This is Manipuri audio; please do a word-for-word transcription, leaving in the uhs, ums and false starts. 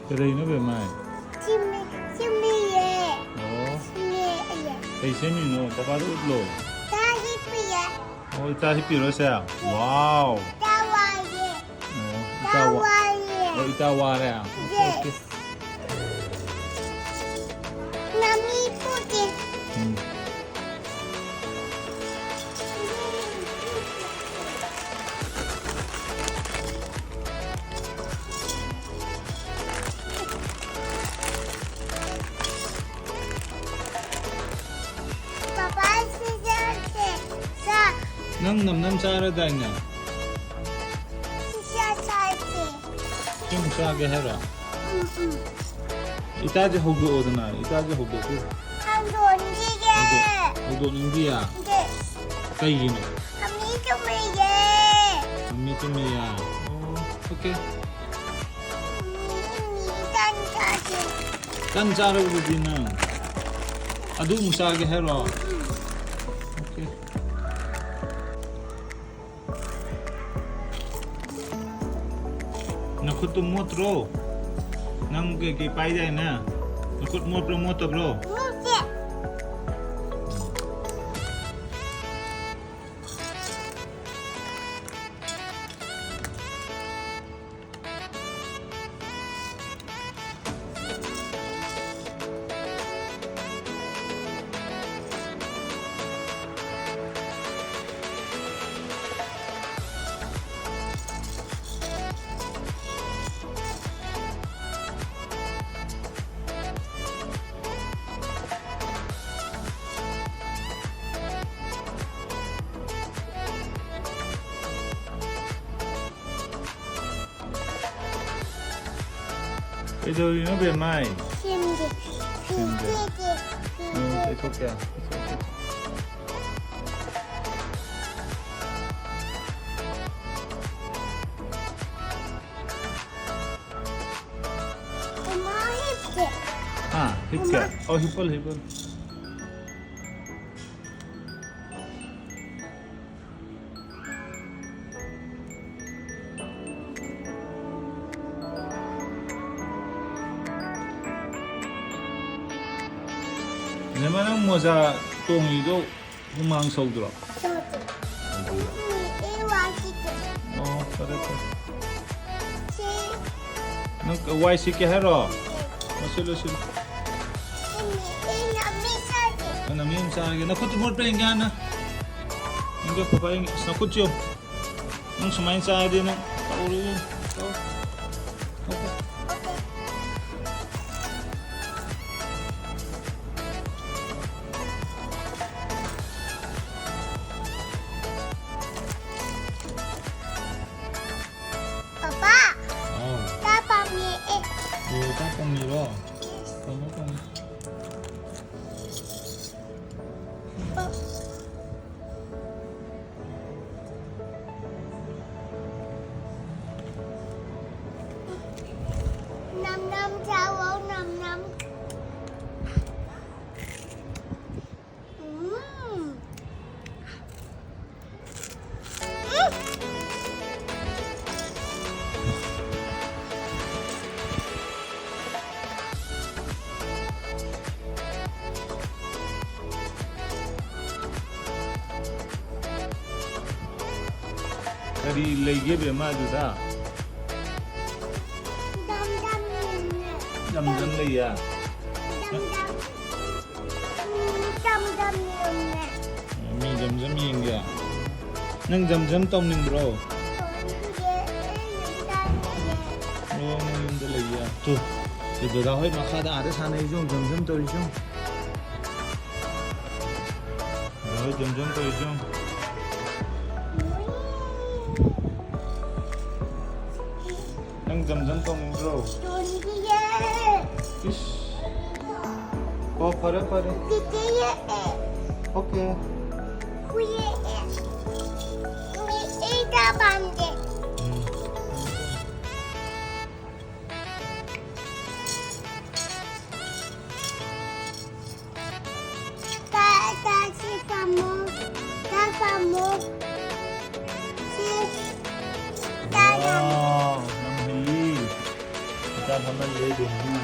ꯀꯩꯗꯧꯔꯤꯅꯣ ꯕꯦꯝꯃꯥꯏ? ꯁꯤꯝꯃꯤ-, ꯁꯤꯝꯃꯤꯌꯦ꯫ ꯑꯣ꯫ ꯁꯤꯝꯃꯤꯌꯦ꯫ ꯀꯩ ꯁꯦꯝꯃꯤꯅꯣ? ꯄꯄꯥꯗ ꯎꯠꯂꯣ꯫ ꯇꯥ ꯍꯤꯞꯄꯤꯌꯦ꯫ ꯑꯣ, ꯏꯇꯥ ꯍꯤꯞꯄꯤꯔꯣ ꯁꯦ? ꯋꯥꯎ꯫ ꯇꯥ ꯋꯥꯏꯌꯦ꯫ ꯑꯣ, ꯇꯥ ꯏꯇꯥ ꯋꯥ-, ꯋꯥꯏꯌꯦ꯫ ꯑꯣ, ꯏꯇꯥ ꯋꯥꯔꯦ? Okay, yes. ꯑꯣꯀꯦ꯫ ꯃꯝꯃꯤ ꯄꯨꯒꯦ꯫ ꯎꯝ꯫ ꯄꯄꯥ, ꯁꯤ ꯆꯥꯁꯦ꯫ ꯆꯥ꯫ ꯅꯪ ꯅꯝ ꯅꯝ ꯆꯥꯔꯗꯥꯏꯅꯦ? ꯁꯤ ꯆꯥ ꯆꯥꯁꯦ꯫ ꯁꯤ ꯑꯃꯨꯛ ꯆꯥꯒꯦ ꯍꯥꯏꯔꯣ? ꯎꯝ, ꯎꯝ꯫ ꯏꯇꯥꯁꯦ ꯍꯧꯗꯣꯛꯑꯣꯗꯅ, ꯏꯇꯥꯁꯦ ꯍꯧꯗꯣꯛꯄꯤꯔꯣ꯫ ꯍꯧꯗꯣꯛꯅꯤꯡꯗꯤꯌꯦ꯫ ꯍꯧꯗꯣꯛ-, ꯍꯧꯗꯣꯛꯅꯤꯡꯗꯤꯌꯦ? ꯌꯦꯁ꯫ ꯀꯩꯒꯤꯅꯣ? ꯃꯝꯃꯤ ꯇꯨꯝꯃꯤꯌꯦ꯫ ꯃꯝꯃꯤ ꯇꯨꯝꯃꯤꯌꯦ? ꯑꯣ, ꯑꯣꯀꯦ꯫ ꯃꯤ, ꯃꯤ ꯇꯟ ꯆꯥꯁꯦ꯫ ꯇꯟ ꯆꯥꯔꯕꯗꯨꯗꯤ ꯅꯪ? ꯑꯗꯨ ꯑꯃꯨꯛ ꯆꯥꯒꯦ ꯍꯥꯏꯔꯣ? ꯎꯝ꯫ ꯑꯣꯀꯦ꯫ ꯅꯈꯨꯠꯇꯨ ꯃꯣꯠꯇ꯭ꯔꯣ? ꯅꯪ ꯀꯩꯀꯩ ꯄꯥꯏꯗꯥꯏꯅꯦ? ꯅꯈꯨꯠ ꯃꯣꯠꯄ꯭ꯔꯣ, ꯃꯣꯠꯇꯕ꯭ꯔꯣ? ꯃꯣꯠꯇꯦ꯫ ꯀꯩꯗꯧꯔꯤꯅꯣ ꯕꯦꯝꯃꯥꯏ? ꯁꯦꯝꯒꯦ꯫ ꯁꯦꯝꯒꯦ꯫ ꯁꯦꯝꯒꯦ꯫ ꯎꯝ, ꯇꯩꯊꯣꯛꯀꯦ꯫ ꯇꯩꯊꯣꯛꯀꯦ꯫ ꯃꯃꯥ ꯍꯤꯞꯀꯦ꯫ ꯍꯥ? ꯍꯤꯞꯀꯦ? ꯃꯃꯥ꯫ ꯑꯣ, ꯍꯤꯞꯄꯜ, ꯍꯤꯞꯄꯜ꯫ ꯅꯦꯃꯥ, ꯅꯪ ꯃꯣꯖꯥ ꯇꯣꯡꯉꯤꯗꯣ ꯍꯨꯃꯥꯡ ꯁꯧꯗ꯭ꯔꯣ? ꯇꯧꯗꯦ꯫ ꯎꯝ, ꯑꯩ ꯋꯥꯁꯤꯗꯦ꯫ ꯑꯣ, ꯐꯔꯦ, ꯐꯔꯦ꯫ ꯁꯤ ꯅꯪ ꯋꯥꯏ ꯁꯤꯠꯀꯦ ꯍꯥꯏꯔꯣ? ꯂꯣꯏꯁꯤꯜ, ꯂꯣꯏꯁꯤꯜ꯫ ꯑꯩ, ꯑꯩ ꯂꯝꯕꯤ ꯆꯠꯀꯦ꯫ ꯅꯪ ꯃꯤ ꯑꯃ ꯆꯥꯔꯒꯦ꯫ ꯅꯈꯨꯠꯇꯨ ꯃꯣꯠꯄ꯭ꯔꯥ ꯌꯦꯡꯒꯦ ꯍꯥꯟꯅ꯫ ꯌꯦꯡꯒꯦ, ꯄꯄꯥ ꯌꯦꯡꯒꯦ꯫ ꯑꯁ, ꯅꯈꯨꯠꯁꯤ ꯌꯦꯡꯉꯨ꯫ ꯅꯪ ꯁꯨꯃꯥꯏꯅ ꯆꯥꯔꯗꯤ ꯅꯪ ꯇꯧꯔꯦ ꯏꯕꯨꯡꯉꯣ꯫ ꯇꯧ꯫ ꯇꯧ꯫ ꯄꯄꯥ, ꯑꯥꯎ꯫ ꯆꯥ ꯄꯥꯝꯃꯦ ꯑꯩ꯫ ꯑꯣ, ꯆꯥꯛ ꯊꯣꯡꯉꯤꯔꯣ? ꯊꯣꯡꯉꯣ, ꯊꯣꯡꯉꯣ꯫ ꯅꯝ ꯅꯝ ꯆꯥꯎꯑꯣ, ꯅꯝ ꯅꯝ꯫ ꯎꯝ꯫ ꯎꯝ꯫ ꯀꯔꯤ ꯂꯩꯒꯦ, ꯕꯦꯝꯃ, ꯑꯗꯨꯗ? ꯗꯝ ꯗꯝ ꯌꯦꯡꯉꯦ꯫ ꯖꯝ ꯖꯝ ꯂꯩꯌꯦ? ꯗꯝ ꯗꯝ꯫ ꯎꯝ, ꯗꯝ ꯗꯝ ꯌꯦꯡꯉꯦ꯫ ꯃꯤ ꯖꯝ ꯖꯝ ꯌꯦꯡꯒꯦ? ꯅꯪ ꯖꯝ ꯖꯝ ꯇꯧꯅꯤꯡꯕ꯭ꯔꯣ? ꯇꯧꯅꯤꯡꯗꯦ, ꯑꯩ ꯌꯨꯝ ꯆꯠꯅꯤꯡꯉꯦ꯫ ꯑꯣ, ꯅꯪ ꯌꯨꯝꯗ ꯂꯩꯌꯦ? ꯇꯨ, ꯇꯨ, ꯗꯗꯥ ꯍꯣꯏ ꯃꯈꯥꯗ ꯑꯥꯗ ꯁꯥꯟꯅꯩꯁꯨ, ꯖꯝ ꯖꯝ ꯇꯧꯔꯤꯁꯨ꯫ ꯗꯗꯥ ꯍꯣꯏ ꯖꯝ ꯖꯝ ꯇꯧꯔꯤꯁꯨ꯫ ꯅꯪ ꯖꯝ ꯖꯝ ꯇꯧꯅꯤꯡꯕ꯭ꯔꯣ? ꯇꯧꯅꯤꯡꯗꯤꯌꯦ꯫ ꯏꯁ꯫ ꯑꯣ, ꯐꯔꯦ, ꯐꯔꯦ꯫ ꯇꯤꯇꯤ ꯌꯦꯛꯑꯦ꯫ ꯑꯣꯀꯦ꯫ ꯍꯨꯏ ꯌꯦꯛꯑꯦ꯫ ꯍꯨꯏ ꯑꯩ ꯆꯥ ꯄꯥꯝꯗꯦ꯫ ꯎꯝ꯫ ꯇꯥ-, ꯇꯥ-, ꯁꯤ ꯄꯥꯝꯃꯣ꯫ ꯇꯥ ꯄꯥꯝꯃꯣ꯫ ꯁꯤ ꯇꯥ ꯄꯥꯝꯃꯣ꯫ ꯋꯥꯎ, ꯌꯥꯝ ꯍꯩꯌꯦ꯫ ꯒꯤꯇꯥꯔ ꯐꯝꯍꯜꯂꯦ ꯕꯦꯝꯃꯅ꯫